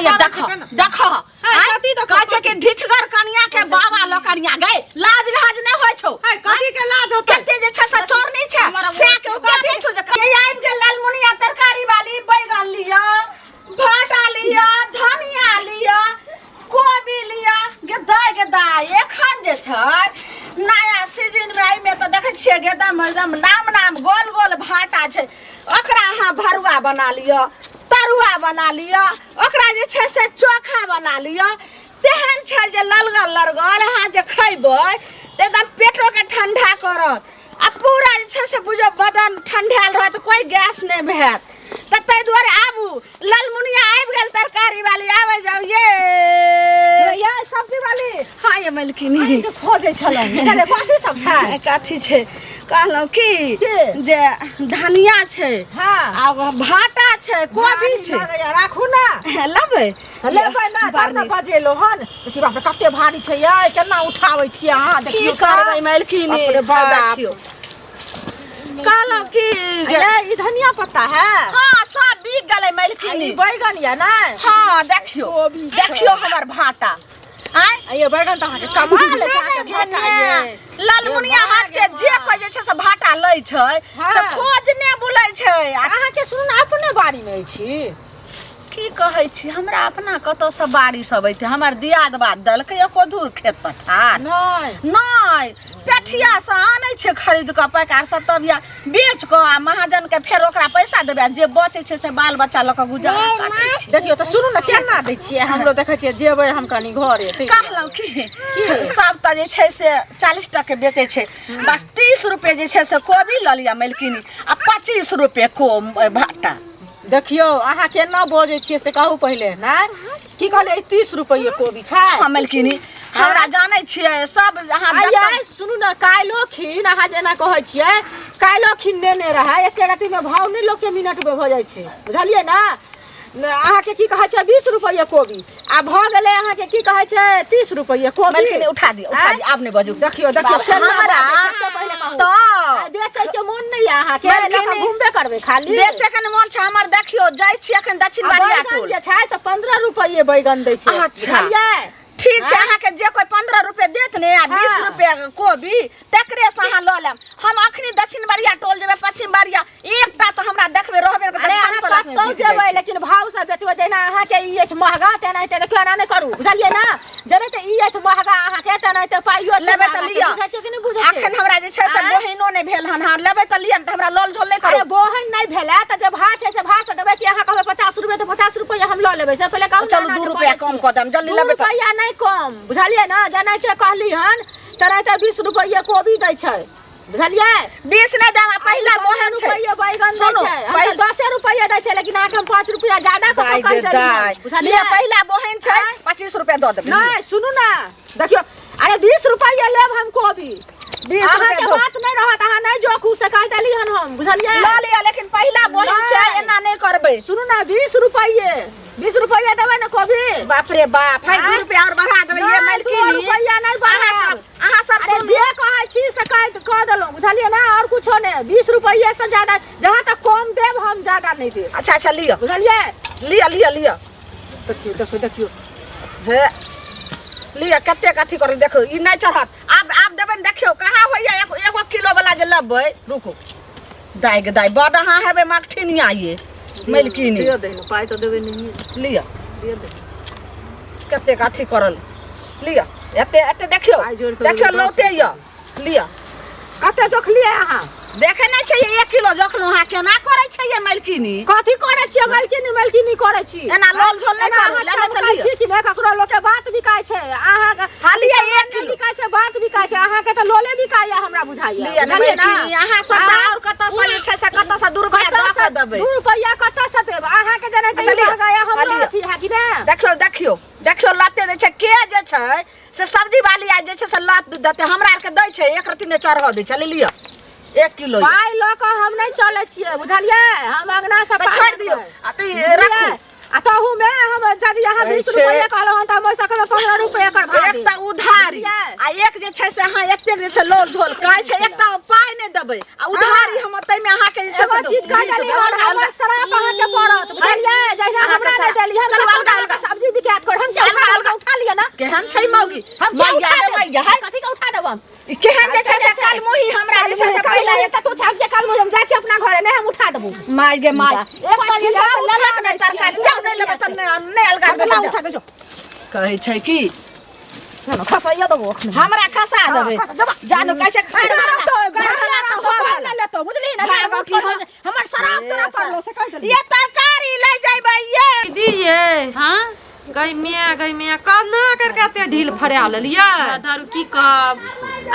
ये देख देख कथी देखो, कहै छै कि ढिठगर कनिया के बाबा ल कनिया गए लाज लिहाज नहि होइ छौ है कथी के लाज होतै कते जे छै से चोरनी छै से के उपाय नहि छौ जे ये आबि गेल लालमुनिया तरकारी वाली बैगन लिअ भाटा लिअ धनिया लिअ कोबी लिअ गे दाय गे दाय एखन जे छै नया सीजन मे एहिमे तऽ देखै छियै गे एकदम एकदम नाम नाम गोल गोल भाटा छै ओकरा अहाँ भरुआ बना लिअ तरुआ बना लिअ ओकरा जे छै से चोखा बना लिअ तेहन छै जे ललगल लरगल अहाँ जे खैबै तऽ एकदम पेटोके ठंडा करत आ पूरा जे छै से बुझो बदन ठंडायल रहत कोई गैस नहि हैत तऽ ताहि दुआरे आबू ललमुनिया आबि गेल तरकारी वाली आबै जाउ ये ये सब्जी वाली हाँ ये मलकिनी अहाँके खोजै छलहुँ बुझलियै कथी सब छै कथी छै कहलहुँ की के? जे धनिया छै हाँ आ भाटा छै कोबी भारी छै लगैया, राखू ना लेबै लेबै ना तब ने बजेलो हन देखियौ बाप रे कते भारी छै यै केना उठाबै छियै अहाँ की देखियौ तऽ। करबै मलकिनी बाप रे बाप। देखियौ कहलहुँ की जे ये ई धनिया पत्ता है हाँ सब बिक गेलै आ ई मलकिनी बैगन या नै हाँ देखियौ कोबी छै। देखियौ हमर भाटा आँय आ ये बैगन तऽ अहाँके कमाल अछि अहाँके भाटा ये ललमुनिया हाथ के जे कोइ जे छै से भाटा लै छै से हाँ। खोजने बुलै छै आ अहाँके सुनू ने अपने बाड़ी मे अछि की कहै छी हमरा अपना कतौसँ बारिश अबै हमर दियाद बाद देलकै एको धूर खेत पथार नहि नहि पेठियासँ आनै छै खरीद कऽ पैकारसँ तब या बेच कऽ आ महाजनके फेर ओकरा पैसा देबै आ जे बचै छै से बाल बच्चा लऽ कऽ गुजारा काटै छै देखियौ तऽ सुनू ने केना दै छियै हमरो देखै छियै जेबै हम कनि घरे ताहि दुआरे। कहलहुँ कि सब तऽ जे छै से 40 टके बेचै छै बस 30 रुपए जे छै से कोबी लऽ लिअ मलकिनी आ 25 रुपए को भाटा देखियौ अहाँ केना बजै छियै से कहू पहिले नहि की कहलियै 30 रुपैए कोबी छै हँ मलकिनी हमरा जानै छियै सब अहाँ आ जतऽ- यै सुनू ने काल्हिो खिन अहाँ जेना कहै छियै काल्हिो खिन नेने रहै एके रतीमे भाव नहि लोकके मिनटमे भऽ जाइ छै बुझलियै ने ने अहाँके की कहै छै 20 रुपैए कोबी आ भऽ गेलै अहाँके की कहै छै 30 रुपैए कोबी मलकिनी उठा दियौ उठा आँय? दियौ आब नहि बजू देखियौ देखियौ बाप, केना हमरा बाजै छै, से पहिले कहू। तऽ आइ बेचै के मोन नहि यऽ अहाँके मलकिनी, लऽ कऽ घुमबे करबै खाली बेचै के नहि मोन छै हमर देखियौ जाइ छी एखन दक्षिण आ बारिया बैगन टोल जे छै से 15 रुपैए बैगन दै छै अच्छा। बुझलियै ठीक छै आँय? अहाँके जे कोइ 15 रुपए देत ने आ 20 हाँ। रुपए कोबी तकरे से अहाँ लऽ लेब हम अखनी दक्षिण बारिया टोल जेबै पश्चिम बारिया एकटा तऽ हमरा देखबै रहबे नहि करतै, अरे छान अहाँ पर रखने कतौ बिक जाइ जेबै छै। लेकिन भाव से बेचबै जहिना अहाँके ई अछि महगा तेनाहिते देखियौ एना नहि करू बुझलियै ने जेनाहिते ई अछि महगा अहाँके तेनाहिते पाइयो छै लेबै तऽ महगा, से लिअ बुझै छियै कि नहि बुझै छियै अखन हमरा जे छै से आँय? बहिनो नहि भेल हन हँ लेबै तऽ लिअ ने तऽ हमरा लोल झोल नहि अरे करू बोहन नहि भेलै तऽ जे भाव छै से भाव से देबै कि अहाँ कहबै 50 रुपए तऽ 50 रुपए हम लऽ लेबै से पहिले कहू ने चलू, एना दू जे रुपैआ कहै कम छियै। कऽ देब, जल्दी दू लेबै तऽ। रुपैआ नहि कम बुझलियै ने जेनाहिते कहली हन तेनाहिते 20 रुपैए कोबी दै छै बुझलियै 20 नहि देब आ पहिला बोहन छै रुपैए बैगन दै सुनू, छै हम तऽ पहिल- 10 रुपैए दै छै लेकिन अहाँके हम 5 रुपैआ ज्यादा कऽ दाइ कऽ कहि गे देली हन, दाइ बुझलियै लिअ पहिला बोहन छै आँय? 25 रुपए दऽ देबै नहि सुनू ने देखियौ अरे 20 रुपैए लेब हम कोबी 20 रुपए अहाँके दो। बात नहि रहत अहाँ नहि जोखू से कहि देली हन हम बुझलियै लऽ लिअ लेकिन पहिला बोहन छै नहि। एना नहि करबै सुनू ने 20 रुपैए 20 रुपैए देबै ने कोबी बाप रे बाप है 2 आँय? रुपया और बढ़ा देबै ये नहि, मालकिनी दू रुपैआ नहि अहाँ बढ़ायब। सब अहाँ सब अरे सुनू। जे कहै छी से कह कह देलहुँ बुझलियै ने और कुछो नहि 20 रुपैए से ज्यादा जहाँ तक कम देब हम ज्यादा नहि देब अच्छा अच्छा लिअ बुझलियै लिअ लिअ लिअ देखियौ देखियौ देखियौ हे लिअ कतेक अथी करल देखो ई नहि चढ़त आब आब देबै ने देखियौ कहाँ होइया एगो एगो किलो वाला जे लेबै रुकू दाइ गे दाइ बड अहाँ हेबै मकठिनिया ये मलकिनी दिअ दही ने पाइ तऽ देबै नहिए लिअ दिअ दही कतेक अथी करल लिअ एते एते देखियौ पाइ जोड़ि कऽ देखियौ देबै, दस लौते यऽ लिअ कते जोखलियै अहाँ देखे नहि छै 1 किलो जोखलहुँ अहाँ केना करै छै ये मलकिनी कथी करै छियै मलकिनी मलकिनी करै छी एना लोल झोल नहि एना करू, अहाँ लेबै तऽ चमकै लिअ। छी कि नहि ककरो लोके बात बिकाय छै अहाँ हँ, लिअ, एक किलो। बिकाय छै बात बिकाय छै अहाँके तऽ लोले बिकाय हमरा बुझाइया लिअ ने बुझलियै ने? मलकिनी अहाँ सब तऽ आँय? आओर कतऽ से जे छै से कतऽ से 2 रुपया दऽ कऽ देबै 2 रुपैआ कतऽ से देब अहाँके जेना अच्छा, लिअ। महगाया हँ, हमरो लिअ। अथी है कि ने देखियौ देखियौ देखियौ लते दै छै के जे छै से सब्जी वाली आ जे छै से लत देतै हमरा आरके दै छै एक रत्ती नहि चढ़ऽ दै छै ले लिअ 1 किलो यऽ। पाइ लऽ कऽ हम नहि चलै छियै बुझलियै हम अंगना से तऽ पाइ छोड़ि दियौ लेबै। आ तऽ ई राखू बुझलियै? आ तहू मे हम यदि अहाँ कहै 20 छै। रुपैआ कहलहुँ हन तऽ हम ओहि से कहलहुँ 15 रुपैआ एकर भाव एक देब। तऽ उधारी बुझलियै? आ एक जे छै से अहाँ एतेक जे छै लोल झोल कहै छै एक तऽ पाइ नहि देबै आ उधारी हम ताहिमे अहाँके जे छै एगो से चीज कहि 20 देली रुपैआ हन अलगा हमर अलगा श्राप अहाँके पड़त बुझलियै जहिना अहाँके हमरा नहि श्राप। देली हम चलू, कतौ अलगा, अहाँके अलगा। सब्जी बिकायत कर हम क्या उठा अलगा- उठा लिया ना केहन छै मौगी हम क्या मैया उठा गे देब? मैया है कथी के उठा देब हम ई केहन जे छै से काल मोही हमरा जे छै से पहले पहिले एक तो छाप के काल हम जाइ छी अपना घरे नहीं हम उठा देबो माय गे माय एक बार जे छै से लेलक नहि तरकारी उठा जाउ नहि लेबै तऽ नहि नहि अलगा हम देबै ना जाउ। उठा के जो कहै छै की ना खसाइयो देबो अखने हमरा खसा देबै हाँ, खसा- जानो कहै छै अरे करहला तो करहला तऽ हो गेल। लेतो बुझली ना भागो की हम- हमर शराब तोरा पड़लो से कह देली ये तरकारी ले जइबै ये दीदी ये हाँ गई मिया गई मिया कना करके एते ढील फड़ा लेलियै दारू की कहब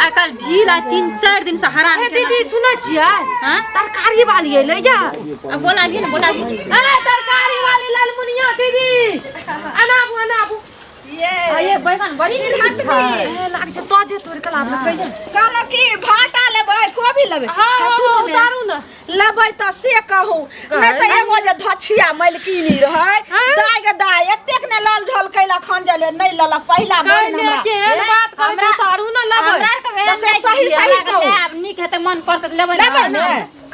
आइ काल्हि ढील आ 3-4 दिन से हरान हे केने दीदी सुनै छियै हाँ? तरकारी वाली एलै या अब बोला लिए ना बोला लिए ए तरकारी वाली लालमुनिया दीदी अनाबू अनाबू ये बैगन बड़ी नीक छै ए लाग छै ताजे तोड़ के लाबलकै कहलहुँ कि भाटा लेबै कोबी लेबै हां हां सुनू ने। उतारू ने लेबै तऽ से कहू नहि तऽ एगो जे धछिया मलकिनी रहै हाँ? दाय गे दाय एतेक ने लल झोल कैलक हन जे ले नहि लेलक पहिला गई बहिन मिया हमरा केहन बात करै छै उतारू ने लेबै हमरा आरके तऽ से भेल सही सही कहू। आब नीक हेतै मन पड़तै तऽ लेबै लेबै ने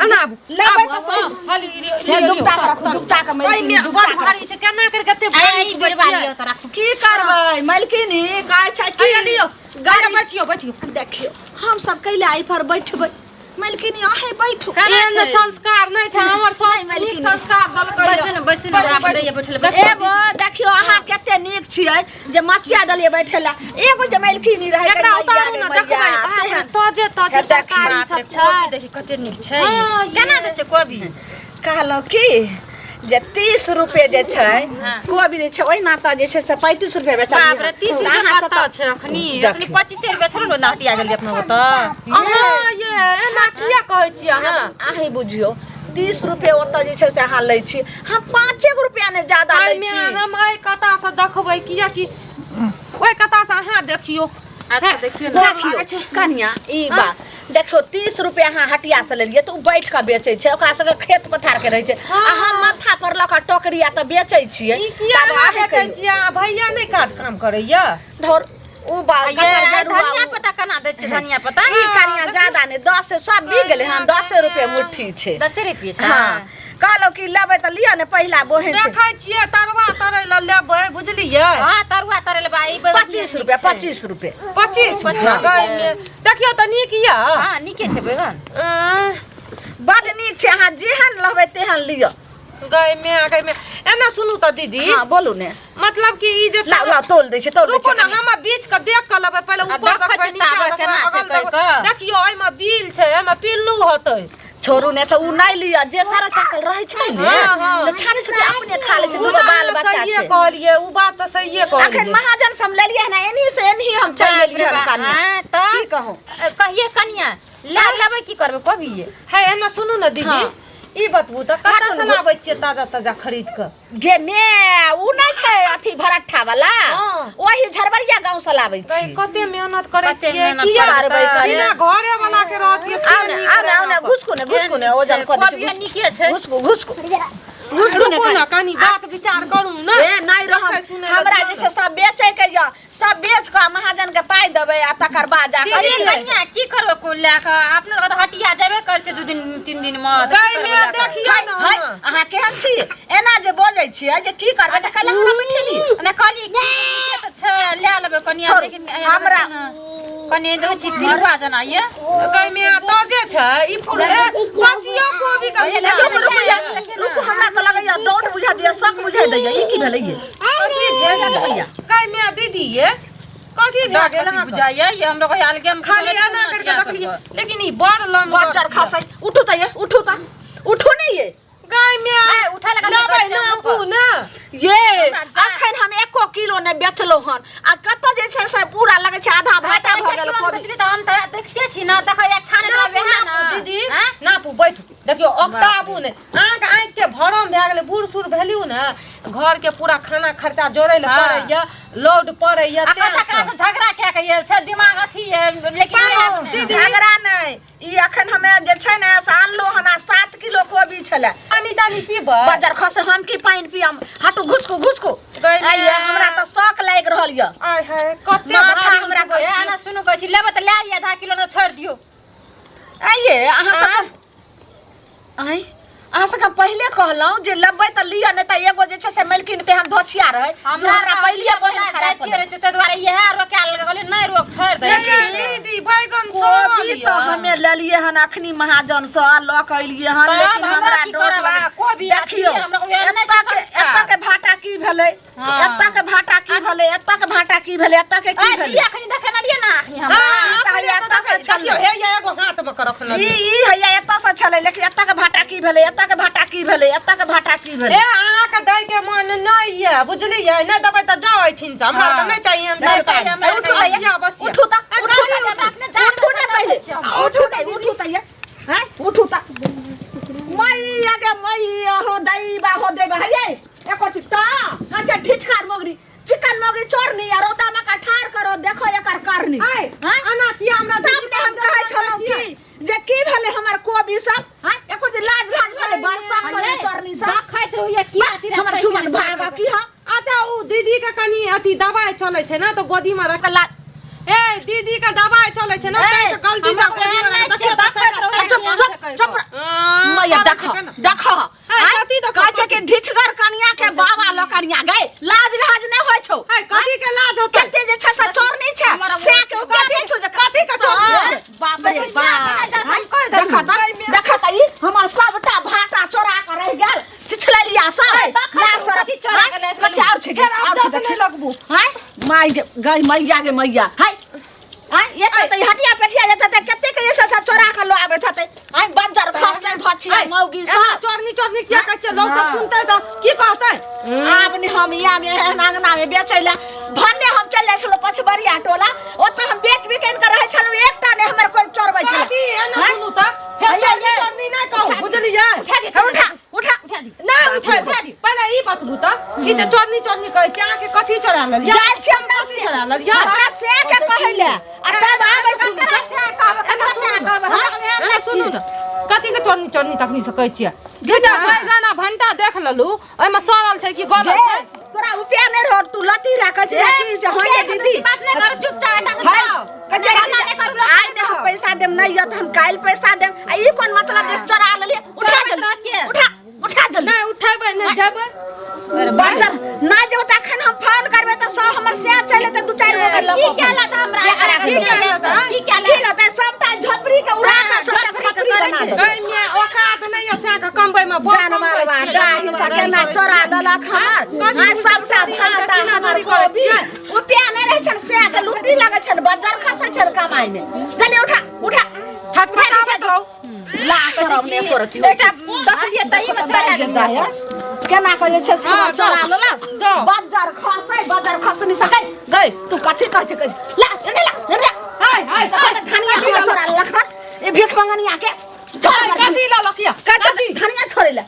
अनाबू लेबै तऽ सही खाली हे जुगता के राखू जुगता के गई मलकिनी मिया जुगता बड़ के भारी छै केना करके एते अरे भारी ई बिरवा लियौ तऽ राखू की करबै मलकिनी कहै छै की हैया लियौ गई बैठियो बैठियो देखियौ हम सब कैला एहि पर बैठबै मलकिनी अहीं बैठू एहन संस्कार नहि छै हमर सास नीक मलकिनी। संस्कार देलकै बैसू ने बैसू ने बैठू, राख दैया बैठल बैसू एगो देखियौ अहाँ कते नीक छियै जे मचिया देलियै बैठे ला एगो जे मलकिनी रहै एकरा उतारू ने देखबै बाप रे ताजे ताजे हे देखियौ। तरकारी बाप रे, सब छै कोबी देखी कते नीक छै हाँ, ये। केना दै छै कोबी कहलहुँ की जे 30 रुपए जे छै हाँ। कोबी जे छै ओहिना तऽ जे छै से 35 रुपए बेचलियै बाप रे 30 रुपए अहाँ सब कतऽ छै अखनी अखनी देखियौ। 25 रुपए छोड़ू ने हटिया गेलियै अपना ओतऽ अहाँ ये एना किया कहै छियै अहाँ अहीं बुझियौ 30 रुपए ओतऽ जे छै से अहाँ लै छी हम 5 रुपया नहि ज्यादा लै एहिमे छी हम एहि कता से देखबै कियाकि ओहि कता से अहाँ देखियौ अच्छा देखियौ ने देखियौ कनिया ई बात देखियौ 30 रुपया अहाँ हटिया से लेलियै तऽ ओ बैठ कऽ बेचै छै ओकरा सबके खेत पथार के रहै छै आ हम माथा पर लऽ कऽ टोकरी आ तऽ बेचै छियै ई किया तब अहाँ अहीं बेचै कहियौ। छियै अहाँ भैया नहि काज काम करैया धौर उ बाल ये ककर जरुआ धनिया उ- पत्ता केना दै छै धनिया पत्ता ई कनिया ज्यादा नहि 10 से सब बिक गेलै हन 10 रुपये मुट्ठी छै 10 रुपये छै हाँ कहलहुँ कि लेबै तऽ लिअ ने पहिला बोहेन छै देखै छियै तरुआ तरै लए लेबै बुझलियै हाँ तरुआ तरे लेबै ई बैगन 25 रुपया 25 रुपये 25 25 देखियौ तऽ नीक यऽ हाँ नीके छै बैगन अं, बड नीक छै अहाँ जेहन लेबै तेहन लिअ गै माय गै माय एना सुनू तऽ दीदी हाँ बोलू ने मतलब कि ई जे लाउ लाउ तोल दै छै तोल दै रुकू छै ने हम बीच के देख के लेबै पहिले आ ऊपर देखै देखबै छियै नीचा ताबे देखबै केना छै अगल कहि देखबै कऽ। देखियौ एहिमे बिल छै एहिमे पिल्लू होतै छोड़ू ने तऽ उ नहि लिअ जे सारा टाकल रहै छै ने हाँ, हाँ। से छानि छुटी अपने खा लै छै उ दूगो तऽ बाल अहाँ बच्चा सहिए छै कहलियै उ बात तऽ सहिए अखन कहलियै महाजन से हम लेलियै हन एनही से एनही हम चलि बाप रे एलियै हन बाप, कनिया हाँ, तऽ की कहू कहिए कनिया ले लेबै की करबै कोबी है एना सुनू ने दीदी हाँ। ई बतबू तऽ कतऽ हाथ से लाबै छियै ताजा ताजा खरीद कऽ गे मे उ नहि छै अथी भरट्ठा वाला हाँ। ओही झरबरिया गाँव से लाबै गै, छी कते मेहनत करै कते छियै मेहनत किया करबै करै। बिना घरे वाला के रहतियै से आउ ने नीक आउ ने आउ ने रहै घुसकू ने घुसकू ने ओजन कऽ दै कोबियो छै नीके छै घुसकू घुसकू घुसकू ने रुकू ने कनी बात विचार करू ने ए नहि रहम देखै सुनै लए हमरा दियौ जे छै सब बेचै के यऽ सब बेच कऽ महाजन के पाइ देबै आ तकर बाद जा कऽ दीदी, जे छै कनिया की करबै कुल लए कऽ अपना लोग तऽ हटिया जेबे करै छै 2 दिन 3 दिन मे तऽ की गै करबै माय लए कऽ? देखियौ हाय ने हाय अहाँ केहन छी एना जे बजै छियै जे की करबै तऽ काल्हि हमरा बैठेली ने कहलियै की नीके तऽ छै लए लेबै कनिया छोड़ू, लेकिन हमरा- कनि देखै छी पिलुआ जेना ये गै माय ताजे छै ई फूल ए बसियो कोबी के भैया, रुकू रुकू ये रुकू हमरा तऽ लगैया डाउट बुझा दिया शक बुझा दैया ई की भेलै ये भैया गै माय दीदी ये कथी भए गेल अहाँके बुझाइए ये हम लोग अलगे में खाली एना करके देखलियै लेकिन ई बड़ लम्बा बच्चर खसै उठू तऽ ये उठू तऽ उठू ने ये गै माय ए, उठा लगा लेबै नापू ने ये अखन हम एको किलो नहि बेचलहुँ हन आ कतऽ जे छै से पूरा लगै छै आधा भाटा भऽ गेल कोबी तऽ हम तऽ देखते छी ना देखै अच्छा नहि नापू देबै नापू दीदी नापू बैठू देखियौ अकताबू ने अहाँके आँखि के भरम भए गेलै बूढ़ सूढ़ भेलियौ ने घर के पूरा खाना खर्चा जोड़ै लए हाँ। पड़ैया लोड पड़ैया आ तें ककरा से। से झगड़ा कए के आयल छै दिमाग अथी है लेकिन पाउ, दीदी। झगड़ा नहि ई अखन हमे जे छै ने से आनलहुँ हन आ 7 किलो कोबी छलै पानी तानी पीबै बजर खसे हम की पानि पियम हटू घुसकू घुसकू गै आइये माय। हमरा तऽ शौक लागि रहल यऽ आय हाय कते माथा भारी हमरा उठबै ए, आना सुनू कहै छी लेबै तऽ लए लिअ आधा किलो ने छोड़ि दियौ आइये अहाँ सब आँय अहाँ सबके हम पहिले कहलहुँ जे लेबै तऽ लिअ नहि तऽ एगो जे छै से मलकिन तेहन धोछिया रहै जे हमरा हमरा पहिलिये बहिन खराब जाइते कऽ रहै छै ताहि दुआरे इएह रोका लगल नहि रोक छोड़ि दे लेकिन दीदी बैगन सड़ल कोबी यऽ। तऽ हमे लेलियै हन अखनी महाजन से लऽ कऽ एलियै हन तब लेकिन हमरा हमरा की डर करब? लगै कोबी आ देखियौ की हमरा ओहन नहि छै एतऽ के संस्कार। एतऽ के भाटा की भेलै हाँ। एतऽ के भाटा की भेलै एतऽ के भाटा की भेलै एतऽ के की ए, भेलै दीदी अखनी देखे ना लिए ना अखनी हमरा हाँ, तऽ अपने हैया तऽ एतऽ से देखै- छलै। देखियौ, हे ये एगो हाथ में के रखने ई छी। ई हैया एतऽ से छलै लेकिन एतऽ के भाटा की भेलै एतऽ के भाटा की भेलै एतऽ के भाटा की ए भेलै अहाँके दै के मन नहि ये बुझलियै नहि देबै तऽ जाउ एहिठिन से हमरा आरके नहि चाही एहन नहि तरकारी। चाही हमरा उठू आरके। बसिया बसिया उठू तऽ ए, उठू गाड़ी तऽ उठू। अपने जान उठू ने पहिले उठू तऽ उठू तऽ ये हैं उठू तऽ मैया गे मैया हो दैबा हो दैबा हे ये एकर ता अच्छा ठिठकार मोगरी चिकन मोगरी चोरनी आ रौदा में का ठार करो देखो एकर करनी ऐ, हैं? एना किया हमरा तब दीदी ने हम कहै छलहुँ की जे की भेलै हमर कोबी सब हैं एको दिन लाज लाज छलै बरसा छलै चोरनी सब देखैत रहिए की अथी रहै हमर छै, जुबन भागा की हम अच्छा उ दीदी के कनी अथी दवाई चलै छै ने तऽ गोदी में रख ला ए दीदी के दवाई चलै छै ने ए, ताहि से गलती से हमरा गोदी में ओहन रख नहि छै, देखियौ तऽ देखैत रहू, सही चुप चुप चुप हाँ, मैया करै देख छै केना? देख है, कथी देखो, कहै छै कि ढिठगर कनिया के बाबा लकनिया गई लाज लाज नहि होइ छौ है, कथी के लाज होतै कते जे छै से चोरनी छै हमरा से के उपाय नहि छौ जे कथी के चोरनी हाँ, छै? बाप रे बेसी साफ बाप नहि जा, सब कहि देलहुँ। देख त देख त ई हमर सबटा भाटा चोरा के रहि गेल चिछललिया सब है, देखै ला तऽ सर कथी चोरा के लए कथी और छै और छै देखी लगबू हाय माय गे गई मैया गे मैया हाय आय एते त हटिया पेठिया जेते त कते के जे से चोरा के लो आबैत हेतै आय बज्जर खसलै धछिया मौगी एना सब चोरनी चोरनी किया कहै छियै लोग सब सुनतै तऽ की कहतै आब ने हम या में एहन अंगना में बेचै ले भन्ने हम चल जाइ छलहुँ पछबरिया टोला ओतऽ हम बेच बिकैन के रहै छलहुँ एकटा ने हमर कोइ चोरबै छलै कथी एना सुनू तऽ फेर चोरनी चोरनी नहि कहू बुझलियै उठा उठा नहि उठेबै पहिले ई बतबू तऽ ई जे चोरनी चोरनी कहै छियै अहाँके कथी चोरा लेलियै जाइ छी हमरा कथी चोरा लेलियै हमरा से के कहै ले आ तब आबै छी ककरा से कहब ककरा से कहब हमरा ओहन एना सुनू ने कथी के चोरनी चोरनी तखनी से कहै छियै दूटा बैगन आ भंटा देख लेलू ओहिमे सड़ल छै कि गलल गे, छै तोरा रुपया नहि रहो तू लती राखै छी राखी से हाँ ये दीदी बेसी बात नहि करू चुपचाप एठाम हाय, जाओ कहै हल्ला नहि करू लोक आइ ने हम पैसा देम नहि यऽ तऽ हम काल्हि पैसा देम आ ई कोन मतलब जे चोरा लेलियै उठा चोराबैत जल्दी रहत के? उठा उठा जल्दी नहि उठेबै नहि जेबै बच्चा ना जेबो तऽ अखन हम फोन करबै तऽ सब हमर से चलि एतै दू चारि गो के लऽ की केला तऽ हमरा की की केला तऽ? की केला की रहतै सबटा झोपड़ी के उड़ा कऽ सबटा झोपड़ी के खपरी करै बना छै। देबै गै माय औकात नहि यऽ सएह के कमबै मे बहुत जानवर कमबै बा छियै, डाही जानवर से केना करै चोरा छियै। लेलक हमर कथी हाँ सबटा भाटा सीना हमर जोरी करै कोबी छियै? रुपया नहि रहै छनि सएह के लुटी लगै छनि बज्जर खसै छनि कमाइ मे जल्दी उठा उठा छटपटाबैत रहू ला शरम नहि करती एकटा देखलियै तही मे चोरा लेलियै केना कऽ जे छै से हाँ, हमर चोरा जाउ। लेलक जाउ। बज्जर खसै बज्जर खसनी सकै गै तू कथी कहै छै गै ला एने ला एने ला हाय हाय हाय धनिया हमर चोरा लेलक हन ई भीख मंगनिया के छोड़ कथी ललक यऽ कहै छै धनिया छोड़ै ले